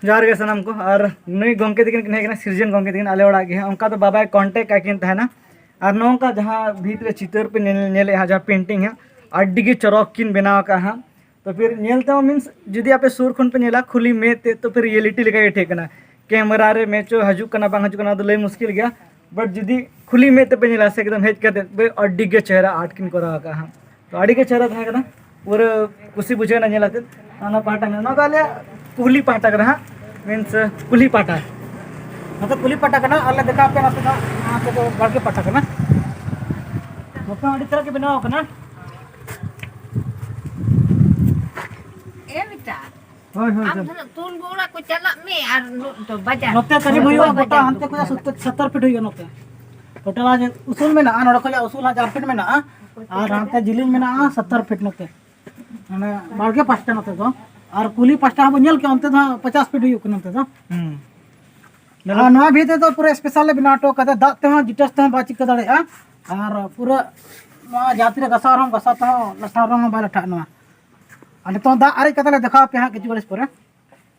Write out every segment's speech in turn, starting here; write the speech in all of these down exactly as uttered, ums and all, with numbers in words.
ᱡᱚᱦᱟᱨ ᱜᱮ ᱥᱟᱱᱟᱢ ᱠᱚ᱾ ᱟᱨ ᱱᱩᱭ ᱜᱚᱢᱠᱮ ᱛᱟᱹᱠᱤᱱ ᱠᱤᱱ ᱦᱮᱡ ᱠᱟᱱᱟ, ᱥᱤᱨᱡᱚᱱ ᱜᱚᱢᱠᱮ ᱛᱟᱹᱠᱤᱱ, ᱟᱞᱮ ᱚᱲᱟᱜ ᱜᱮ ᱦᱟᱸᱜ᱾ ᱚᱱᱠᱟ ᱫᱚ ᱵᱟᱵᱟᱭ ᱠᱚᱱᱴᱮᱠᱴ ᱠᱟᱜ ᱠᱤᱱ ᱛᱟᱦᱮᱱᱟ᱾ ᱟᱨ ᱱᱚᱝᱠᱟ ᱡᱟᱦᱟᱸ ᱵᱷᱤᱛ ᱨᱮ ᱪᱤᱛᱟᱹᱨ ᱯᱮ ᱧᱮᱞ, ᱧᱮᱞᱮᱫᱼᱟ, ᱡᱟᱦᱟᱸ ᱯᱮᱱᱴᱤᱝ ᱦᱟᱸᱜ, ᱟᱹᱰᱤ ᱜᱮ ᱪᱚᱨᱚᱠ ᱠᱤᱱ ᱵᱮᱱᱟᱣ ᱟᱠᱟᱫᱼᱟ ᱦᱟᱸᱜ᱾ ᱛᱚ ᱯᱷᱤᱨ ᱧᱮᱞ ᱛᱮᱦᱚᱸ ᱢᱤᱱᱥ ᱡᱩᱫᱤ ᱟᱯᱮ ᱥᱩᱨ ᱠᱷᱚᱱ ᱯᱮ ᱧᱮᱞᱟ ᱠᱷᱩᱞᱤ ᱢᱮᱫ ᱛᱮ, ᱛᱚ ᱯᱷᱤᱨ ᱨᱤᱭᱮᱞᱤᱴᱤ ᱞᱮᱠᱟ ᱜᱮ ᱴᱷᱤᱠ ᱠᱟᱱᱟ᱾ ᱠᱮᱢᱮᱨᱟ ᱨᱮ ᱢᱮᱪᱚ ᱦᱤᱡᱩᱜ ᱠᱟᱱᱟ ᱵᱟᱝ ᱦᱤᱡᱩᱜ ᱠᱟᱱᱟ, ᱚᱱᱟ ᱫᱚ ᱞᱟᱹᱭ ᱢᱩᱥᱠᱤᱞ ᱜᱮᱭᱟ᱾ ᱵᱟᱴ ᱡᱩᱫᱤ ᱠᱷᱩᱞᱤ ᱢᱮᱫ ᱛᱮᱯᱮ ᱧᱮᱞᱟ ᱥᱮ ᱮᱠᱫᱚᱢ ᱦᱮᱡ ᱠᱟᱛᱮ ᱵᱮ-, ᱟᱹᱰᱤ ᱜᱮ ᱪᱮᱦᱨᱟ ᱟᱨᱴ ᱠᱤᱱ ᱠᱚᱨᱟᱣ ᱟᱠᱟᱫᱼᱟ ᱦᱟᱸᱜ᱾ ᱛᱚ ᱟᱹᱰᱤ ᱜᱮ ᱪᱮᱦᱨᱟ ᱛᱟᱦᱮᱸ ᱠᱟᱱᱟ, ᱯᱩᱨᱟᱹ ᱠᱩᱥᱤ ᱵᱩᱡᱷᱟᱹᱣ ᱮᱱᱟ ᱧᱮᱞ ᱟᱛᱮᱫ᱾ ᱚᱱᱟ ᱯᱟᱦᱴᱟ ᱢᱮᱱᱟᱜᱼᱟ, ᱱᱚᱣᱟ ᱫᱚ ᱟᱞᱮᱭᱟᱜ ᱠᱩᱞᱦᱤ ᱯᱟᱦᱴᱟ ᱠᱟᱱᱟ ᱦᱟᱸᱜ, ᱢᱤᱱᱥ ᱠᱩᱞᱦᱤ ᱯᱟᱦᱴᱟ᱾ ᱱᱚᱛᱮ ᱠᱩᱞᱦᱤ ᱯᱟᱦᱴᱟ ᱠᱟᱱᱟ, ᱟᱨ ᱞᱮ ᱫᱮᱠᱷᱟᱣ ᱟᱯᱮᱭᱟ ᱱᱚᱛᱮ ᱫᱚ, ᱱᱚᱛᱮ ᱫᱚ ᱵᱟᱲᱜᱮ ᱯᱟᱦᱴᱟ ᱠᱟᱱᱟ᱾ ᱱᱚᱛᱮ ᱦᱚᱸ ᱟᱹᱰᱤ ᱪᱮᱦᱨᱟ ᱜᱮ ᱵᱮᱱᱟᱣ ᱟᱠᱟᱱᱟ᱾ ᱮ ᱵᱮᱴᱟ, ᱦᱳᱭ, ᱦᱳᱭ, ᱟᱢ ᱦᱳᱭ᱾ ᱫᱚ ᱛᱩᱞ ᱜᱚᱲᱟ ᱠᱚ ᱪᱟᱞᱟᱜ ᱢᱮ ᱟᱨ ᱱᱚ-, ᱫᱚ ᱵᱟᱡᱟᱨ᱾ ᱱᱚᱛᱮ ᱠᱟᱹᱨᱤᱵ ᱦᱩᱭᱩᱜᱼᱟ, ᱵᱟᱡᱟᱨ ᱜᱚᱴᱟ ᱫᱚ ᱦᱟᱱᱛᱮ ᱠᱷᱚᱱᱟᱜ ᱵᱟᱡᱟᱨ᱾ ᱥᱚᱛᱛᱚᱨ, ᱥᱚᱛᱛᱚᱨ ᱯᱷᱤᱴ ᱦᱩᱭᱩᱜᱼᱟ ᱱᱚᱛᱮ᱾ ᱴᱳᱴᱟᱞ ᱟᱜ ᱩᱥᱩᱞ ᱢᱮᱱᱟᱜᱼᱟ, ᱱᱚᱰᱮ ᱠᱷᱚᱱᱟᱜ ᱩᱥᱩᱞ ᱦᱟᱸᱜ ᱪᱟᱨ ᱯᱷᱤᱴ ᱢᱮᱱᱟᱜᱼᱟ, ᱟᱨ ᱦᱟᱱᱛᱮ ᱡᱤᱞᱤᱧ ᱢᱮᱱᱟᱜᱼᱟ ᱥᱚᱛᱛᱚᱨ ᱯᱷᱤᱴ ᱱᱚᱛᱮ᱾ ᱢᱟᱱᱮ ᱵᱟᱲᱜᱮ ᱯᱟᱥᱴᱟ ᱱᱚᱛᱮ ᱫᱚ, ᱟᱨ ᱠᱩᱞᱦᱤ ᱯᱟᱥᱴᱟ ᱦᱚᱸ ᱵᱚᱱ ᱧᱮᱞ ᱠᱮᱜᱼᱟ, ᱚᱱᱛᱮ ᱫᱚ ᱦᱟᱸᱜ ᱯᱚᱪᱟᱥ ᱯᱷᱤᱴ ᱦᱩᱭᱩᱜ ᱠᱟᱱᱟ ᱱᱚᱛᱮ ᱫᱚ᱾ ᱦᱩᱸ᱾ ᱟᱨ ᱱᱚᱣᱟ ᱵᱷᱤᱛ ᱨᱮᱫᱚ ᱯᱩᱨᱟᱹ ᱥᱯᱮᱥᱟᱞ ᱞᱮ ᱵᱮᱱᱟᱣ ᱦᱚᱴᱚ ᱠᱟᱫᱟ, ᱫᱟᱜ ᱛᱮᱦᱚᱸ ᱡᱤᱴᱟᱹᱥ ᱛᱮᱦᱚᱸ ᱵᱟᱭ ᱪᱤᱠᱟᱹ ᱫᱟᱲᱮᱭᱟᱜᱼᱟ, ᱟᱨ ᱯᱩᱨᱟᱹ ᱱᱚᱣᱟ ᱡᱟᱦᱟᱸ ᱛᱤᱱᱟᱹᱜ ᱜᱷᱟᱥᱟᱣ ᱨᱮᱦᱚᱸ, ᱜᱷᱟᱥᱟᱣ ᱛᱮᱦᱚᱸ ᱞᱟᱴᱷᱟ ᱨᱮᱦᱚᱸ ᱵᱟᱭ ᱞᱟᱴᱷᱟᱜᱼᱟ ᱱᱚᱣᱟ᱾ ᱟᱨ ᱱᱤᱛᱚᱝ ᱫᱟᱜ ᱟᱨᱮᱡ ᱠᱟᱛᱮ ᱞᱮ ᱫᱮᱠᱷᱟᱣ ᱟᱯᱮᱭᱟ ᱦᱟᱸᱜ ᱠᱤᱪᱷᱩ ᱜᱷᱟᱹᱲᱤᱡ ᱯᱚᱨᱮ᱾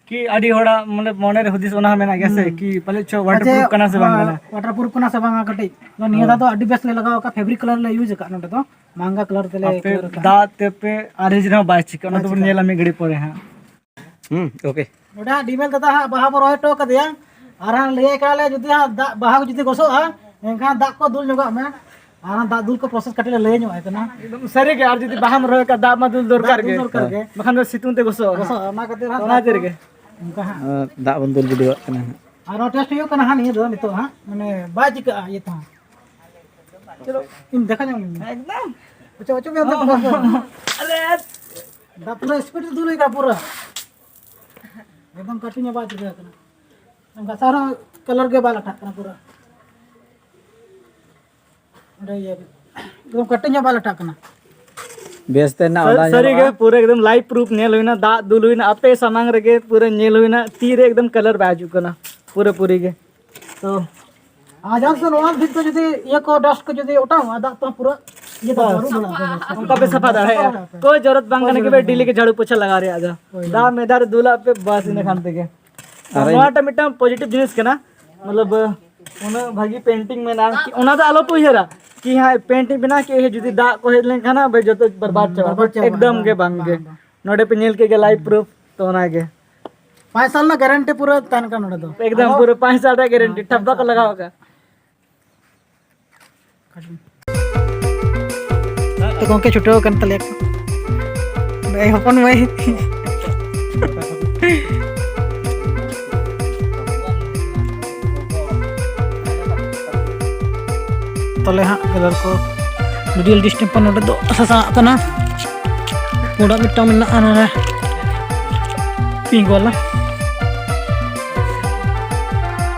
ᱠᱤ ᱟᱹᱰᱤ ᱦᱚᱲᱟᱜ ᱢᱟᱱᱮ ᱢᱚᱱᱮ ᱨᱮ ᱦᱩᱫᱤᱥ ᱚᱱᱟ ᱦᱚᱸ ᱢᱮᱱᱟᱜ ᱜᱮᱭᱟ ᱥᱮ, ᱦᱩᱸ᱾ ᱠᱤ ᱯᱟᱞᱮ ᱪᱚ ᱟᱪᱪᱷᱟ, waterproof ᱠᱟᱱᱟ ᱥᱮ ᱵᱟᱝ ᱠᱟᱱᱟ? Waterproof ᱠᱟᱱᱟ ᱥᱮ ᱵᱟᱝᱟ ᱠᱟᱹᱴᱤᱡ? ᱱᱤᱭᱟᱹ ᱫᱷᱟᱣ ᱫᱚ ᱟᱹᱰᱤ ᱵᱮᱥ ᱞᱮ ᱞᱟᱜᱟᱣ ᱟᱠᱟᱫ, fabric colour ᱞᱮ use ᱟᱠᱟᱫ ᱱᱚᱰᱮ ᱫᱚ, ᱢᱟᱝᱜᱟ colour ᱛᱮᱞᱮ ᱟᱯᱮ colour ᱟᱠᱟᱫ᱾ ᱫᱟᱜ ᱛᱮᱯᱮ ᱟᱨᱮᱡ ᱨᱮᱦᱚᱸ ᱵᱟᱭ ᱪᱤᱠᱟᱹᱜᱼᱟ, ᱚᱱᱟ ᱵᱟᱭ ᱫᱚᱵᱚᱱ ᱪᱤᱠᱟᱹᱜᱼᱟ᱾ ᱧᱮᱞᱟ ᱢᱤᱫ ᱜᱷᱟᱹᱲᱤᱡ ᱯᱚᱨᱮ ᱦᱟᱸᱜ᱾ ᱦᱩᱸ, okay᱾ ᱱᱚᱰᱮ ᱦᱟᱸᱜ ᱰᱤᱢᱮᱞ ᱫᱟᱫᱟ ᱦᱟᱸᱜ ᱵᱟᱦᱟ ᱵᱚ ᱨᱚᱦᱚᱭ ᱦᱚᱴᱚ ᱠᱟᱫᱮᱭᱟ, ᱟᱨ ᱦᱟᱸᱜ ᱞᱟᱹᱭᱟᱭ ᱠᱟᱱᱟ ᱞᱮ ᱡᱩᱫᱤ ᱦᱟᱸᱜ ᱫᱟᱜ, ᱵᱟᱦᱟ ᱠᱚ ᱡᱩᱫᱤ ᱜᱚᱥᱚᱜᱼᱟ, ᱮᱱᱠᱷᱟᱱ ᱫᱟᱜ ᱠᱚ ᱫᱩᱞ ᱧᱚᱜᱟᱜ ᱢᱮ, ᱟᱨ ᱦᱟᱸᱜ ᱫᱟᱜ ᱫᱩᱞ ᱠᱚ process ᱠᱟᱹᱴᱤᱡ ᱞᱮ ᱞᱟᱹᱭ ᱧᱚᱜ ᱟᱭ ᱠᱟᱱᱟ᱾ ᱮᱠᱫᱚᱢ ᱥᱟᱹᱨᱤ ᱜᱮ, ᱟᱨ ᱡᱩᱫᱤ ᱵᱟᱦᱟᱢ ᱨᱚᱦᱚᱭ ᱠᱟᱜᱼᱟ, ᱫᱟᱜ ᱢᱟ ᱫᱩᱞ ᱫᱚᱨᱠᱟᱨ ᱫᱟᱜ ᱫᱩᱞ ᱜᱮ, ᱫᱚᱨᱠᱟᱨ ᱜᱮ᱾ ᱵᱟᱠᱷᱟᱱ ᱫᱚ ᱥᱤᱛᱩᱝ ᱛᱮ ᱜᱚᱥᱚᱜᱼᱟ ᱦᱟᱸᱜ᱾ ᱜᱚᱥᱚᱜᱼᱟ, ᱚᱱᱟ ᱠᱷᱟᱹᱛᱤᱨ ᱦᱟᱸᱜ ᱚᱱᱟ ᱫᱟᱜ ᱠᱷᱟᱹᱛᱤᱨ ᱠᱚ ᱜᱮ᱾ ᱚᱱᱠᱟ ᱦᱟᱸᱜ᱾ ᱟᱨ ᱫᱟᱜ ᱵᱚᱱ ᱫᱩᱞ ᱜᱤᱰᱤᱣᱟᱜ ᱠᱟᱱᱟ ᱦᱟᱸᱜ᱾ ᱟᱨ ᱱᱚᱣᱟ test ᱦᱩᱭᱩᱜ ᱠᱟᱱᱟ ᱦᱟᱸᱜ ᱱᱤᱭᱟᱹ ᱫᱚ ᱱᱤᱛᱚᱜ ᱦᱟᱸᱜ, ᱢᱟᱱᱮ ᱵᱟᱭ ᱪᱤᱠᱟᱹᱜᱼᱟ ᱤᱭᱟᱹ ᱛᱮᱦᱚᱸ᱾ ᱪᱚᱞᱚ, ᱤᱧ ᱫᱮᱠᱷᱟ ᱧᱚᱜ ᱞᱤᱧ᱾ ᱮᱠᱫᱚᱢ᱾ ᱚᱪᱚᱜ, ᱚᱪᱚᱜ ᱢᱮ ᱚᱱᱛᱮ ᱠᱷᱚᱱ᱾ ᱟᱞᱮ ᱫᱟᱜ ᱯᱩᱨᱟᱹ speed ᱛᱮ ᱫᱩᱞ ᱦᱩᱭ ᱠᱟᱱᱟ ᱯᱩᱨᱟᱹ᱾ ᱮᱠᱫᱚᱢ ᱠᱟᱹᱴᱤᱡ ᱦᱚᱸ ᱵᱟᱭ ᱪᱤᱠᱟᱹ ᱠᱟᱱᱟ᱾ ᱜᱷᱟᱥᱟᱣ ᱨᱮᱦᱚᱸ colour ᱜᱮ ᱵᱟᱭ ᱞᱟᱴᱷᱟᱜ ᱠᱟᱱᱟ ᱯᱩᱨᱟᱹ᱾ ᱚᱸᱰᱮ ᱤᱭᱟᱹ ᱨᱮ᱾ ᱮᱠᱫᱚᱢ ᱠᱟᱹᱴᱤᱡ ᱦᱚᱸ ᱵᱟᱭ ᱞᱟᱴᱷᱟᱜ ᱠᱟᱱᱟ᱾ ᱵᱮᱥ ᱛᱮ ᱨᱮᱱᱟᱜ ᱥᱟᱹ-, ᱚᱰᱟ ᱥᱟᱹᱨᱤ ᱜᱮ, ᱧᱮᱞᱚᱜᱼᱟ᱾ ᱯᱩᱨᱟᱹ ᱮᱠᱫᱚᱢ live proof ᱧᱮᱞ ᱦᱩᱭᱱᱟ, ᱫᱟᱜ ᱫᱩᱞ ᱦᱩᱭᱱᱟ, ᱟᱯᱮ ᱥᱟᱢᱟᱝ ᱨᱮᱜᱮ ᱯᱩᱨᱟᱹ ᱧᱮᱞ ᱦᱩᱭᱱᱟ, ᱛᱤ ᱨᱮ ᱮᱠᱫᱚᱢ colour ᱵᱟᱭ ᱦᱤᱡᱩᱜ ᱠᱟᱱᱟ ᱯᱩᱨᱟᱹ ᱯᱩᱨᱤ ᱜᱮ᱾ ᱛᱚ ᱟᱨ ᱡᱟᱦᱟᱸ ᱥᱮᱫ ᱱᱚᱣᱟ ᱵᱷᱤᱛ ᱠᱚ ᱡᱩᱫᱤ ᱤᱭᱟᱹ ᱠᱚ dust ᱠᱚ ᱡᱩᱫᱤ ᱚᱴᱟᱝᱚᱜᱼᱟ, ᱫᱟᱜ ᱛᱮᱦᱚᱸ ᱯᱩᱨᱟᱹ ᱤᱭᱟᱹ ᱵᱟᱥ᱾ ᱛᱟᱵᱚᱜᱼᱟ, ᱟᱹᱨᱩᱵ ᱵᱟᱲᱟᱜᱼᱟ᱾ ᱚᱱᱠᱟ ᱯᱮ ᱥᱟᱯᱷᱟ ᱫᱟᱲᱮᱭᱟᱜᱼᱟ᱾ ᱥᱟᱯᱷᱟ ᱫᱟᱲᱮᱭᱟᱜᱼᱟ ᱯᱮ᱾ ᱠᱳᱭ ᱡᱚᱨᱩᱨᱟᱛ ᱵᱟᱝ ᱠᱳᱭ ᱠᱟᱱᱟ ᱠᱤ ᱡᱚᱨᱩᱨᱟᱛ ᱵᱷᱟᱭ ᱵᱟᱝ ᱰᱮᱞᱤ ᱠᱟᱱᱟ᱾ ᱜᱮ ᱡᱷᱟᱲᱩ ᱯᱳᱪᱷᱟ ᱞᱟᱜᱟᱣ ᱨᱮᱭᱟᱜ ᱫᱚ᱾ ᱦᱳᱭ, ᱫᱟᱜ ᱦᱳᱭ᱾ ᱢᱤᱫ ᱫᱷᱟᱣ ᱨᱮ ᱫᱩᱞᱟᱜ ᱯᱮ, ᱵᱟᱥ, ᱤᱱᱟᱹ ᱦᱩᱸ᱾ ᱠᱷᱟᱱ ᱛᱮᱜᱮ᱾ ᱟᱨ ᱱᱚᱣᱟᱴᱟᱜ ᱢᱤᱫᱴᱟᱝ ᱯᱚᱡᱤᱴᱤᱵᱷ ᱡᱤᱱᱤᱥ ᱠᱟᱱᱟ, ᱢᱚᱛᱞᱚᱵ ᱩᱱᱟᱹᱜ ᱵᱷᱟᱹᱜᱤ ᱯᱮᱱᱴᱤᱝ ᱢᱮᱱᱟᱜᱼᱟ, ᱠᱤ ᱚᱱᱟ ᱫᱚ ᱟᱞᱚ ᱯᱮ ᱩᱭᱦᱟᱹᱨᱟ ᱠᱤ ᱦᱮᱸ ᱯᱮᱱᱴᱤᱝ ᱵᱮᱱᱟᱣ ᱠᱮᱫ ᱡᱩᱫᱤ ᱫᱟᱜ ᱠᱚ ᱦᱮᱡ ᱞᱮᱱᱠᱷᱟᱱ ᱦᱟᱸᱜ ᱵᱷᱟᱹᱭ ᱡᱚᱛᱚ ᱵᱚᱨᱵᱟᱫ ᱪᱟᱵᱟᱜᱼᱟ᱾ ᱵᱚᱨᱵᱟᱫ ᱪᱟᱵᱟᱜᱼᱟ, ᱮᱠᱫᱚᱢ ᱵᱟᱝ, ᱜᱮ ᱵᱟᱝ ᱜᱮ᱾ ᱵᱟᱝ, ᱵᱟᱝ᱾ ᱱᱚᱰᱮ ᱯᱮ ᱧᱮᱞ ᱠᱮᱫ ᱜᱮ ᱞᱟᱭᱤᱵ ᱯᱨᱩᱯᱷ, ᱛᱚ ᱚᱱᱟᱜᱮ᱾ ᱯᱟᱸᱪ ᱥᱟᱞ ᱨᱮᱱᱟᱜ ᱜᱟᱨᱮᱱᱴᱤ ᱯᱩᱨᱟᱹ ᱛᱟᱦᱮᱱ ᱠᱟᱱᱟ ᱱᱚᱰᱮ ᱫᱚ᱾ ᱮᱠᱫᱚᱢ ᱟᱫᱚ ᱯᱩᱨᱟᱹ ᱯᱟᱸᱪ ᱥᱟᱞ ᱨᱮᱭᱟᱜ ᱜᱟᱨᱮᱱᱴᱤ, ᱦᱮᱸ, ᱴᱷᱟᱵᱟ ᱠᱚ ᱯᱟᱸᱪ ᱞᱟᱜᱟᱣ ᱥᱟᱞ᱾ ᱟᱠᱟᱫ᱾ ᱛᱚ ᱜᱚᱝᱠᱮ ᱪᱷᱩᱴᱟᱹᱣ ᱟᱠᱟᱱ ᱛᱟᱞᱮᱭᱟ ᱠᱚ᱾ ᱱᱩᱭ ᱦᱚᱯᱚᱱ ᱢᱟᱹᱭ᱾ ᱛᱟᱦᱞᱮ ᱦᱟᱸᱜ ᱠᱟᱞᱟᱨ ᱠᱚ ᱢᱤᱰᱤᱭᱟᱞ ᱰᱤᱥᱴᱮᱢᱯᱟᱨ ᱱᱚᱰᱮ ᱫᱚ ᱥᱟᱥᱟᱝᱟᱜ ᱠᱟᱱᱟ᱾ ᱯᱩᱸᱰᱟᱜ ᱢᱤᱫᱴᱟᱝ ᱢᱮᱱᱟᱜᱼᱟ ᱱᱚᱰᱮ ᱯᱤᱝᱠ ᱵᱟᱞᱟ᱾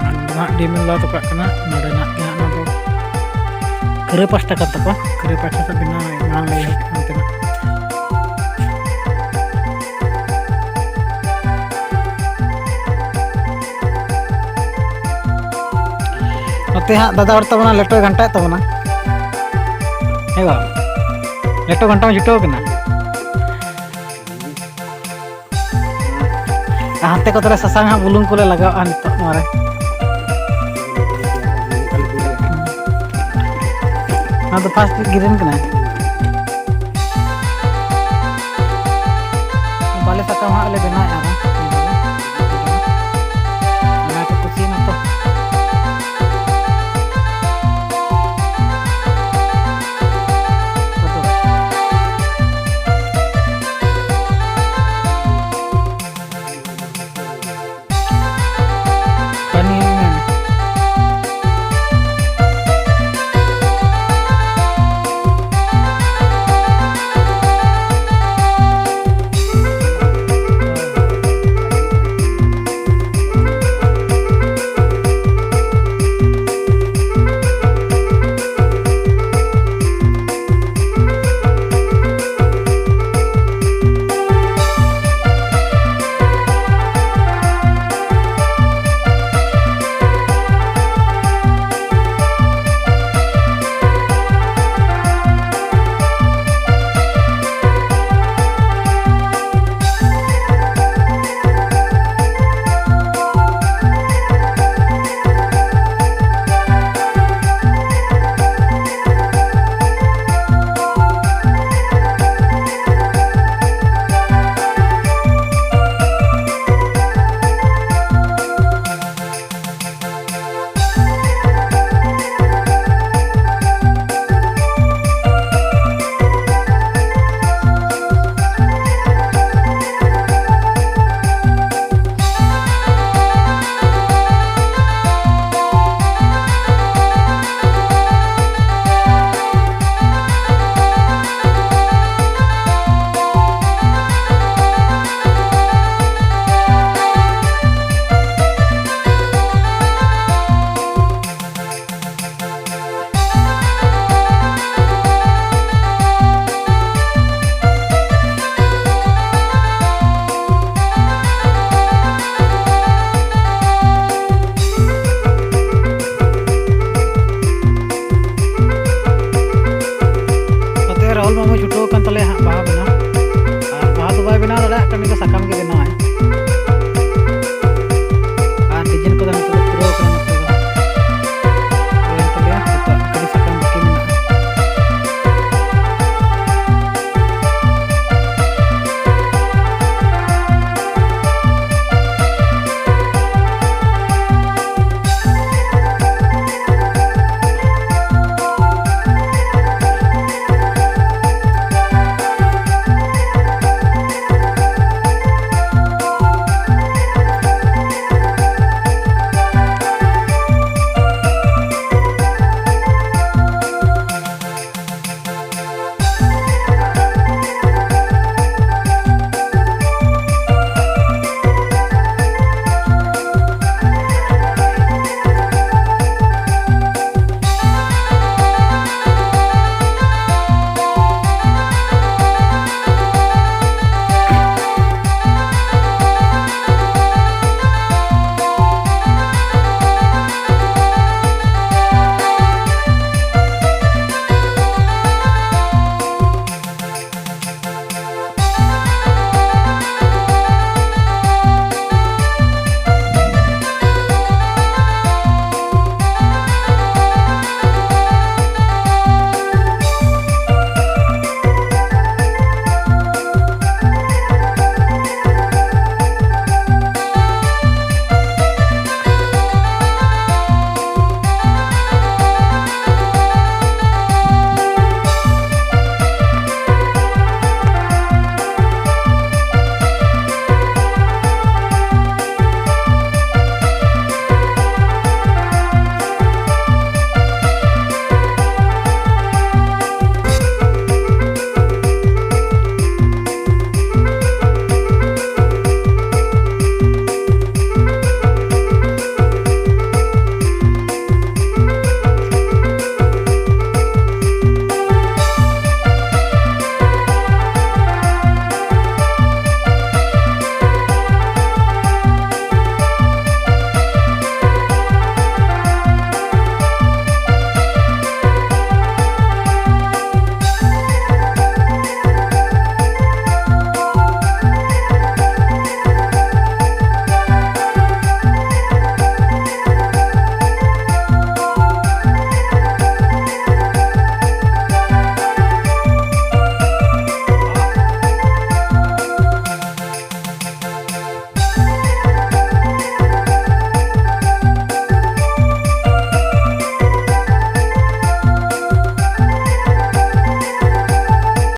ᱱᱚᱣᱟ ᱫᱚ ᱦᱟᱸᱜ ᱰᱤᱢ ᱞᱟ ᱛᱚᱯᱟᱜ ᱠᱟᱱᱟ᱾ ᱱᱚᱰᱮᱱᱟᱜ ᱜᱮ ᱦᱟᱸᱜ ᱱᱚᱣᱟ ᱫᱚ ᱠᱷᱟᱹᱨᱟᱹ ᱯᱟᱥᱴᱟ ᱠᱟᱱ ᱛᱟᱠᱚᱣᱟ᱾ ᱠᱷᱟᱹᱨᱟᱹ ᱯᱟᱥᱴᱟ ᱥᱮᱫ ᱵᱮᱱᱟᱣ ᱢᱟᱲᱟᱝ ᱞᱟᱹᱭ ᱦᱩᱭᱩᱜ ᱠᱟᱱ ᱛᱟᱦᱮᱱᱟ᱾ ᱱᱚᱛᱮ ᱦᱟᱸᱜ ᱫᱟᱫᱟ ᱦᱚᱲ ᱛᱟᱵᱚᱱᱟ ᱞᱮᱴᱚᱭ ᱜᱷᱟᱱᱴᱟᱭᱮᱫ ᱛᱟᱵᱚᱱᱟ᱾ ᱦᱮᱸ ᱵᱟᱝ? ᱞᱮᱴᱚ ᱜᱷᱟᱱᱴᱟ ᱢᱟ ᱪᱷᱩᱴᱟᱹᱣ ᱠᱟᱱᱟ᱾ ᱟᱨ ᱦᱟᱱᱛᱮ ᱠᱚ ᱛᱟᱦᱞᱮ ᱥᱟᱥᱟᱝ ᱦᱟᱸᱜ ᱵᱩᱞᱩᱝ ᱠᱚᱞᱮ ᱞᱟᱜᱟᱣᱟᱜᱼᱟ ᱱᱤᱛᱚᱜ ᱱᱚᱣᱟ ᱨᱮ᱾ ᱱᱚᱣᱟ ᱫᱚ ᱯᱷᱟᱥᱴ ᱜᱨᱤᱱ ᱠᱟᱱᱟ᱾ ᱵᱟᱞᱮ ᱥᱟᱠᱟᱢ ᱦᱟᱸᱜ ᱞᱮ ᱵᱮᱱᱟᱣᱮᱫᱼᱟ᱾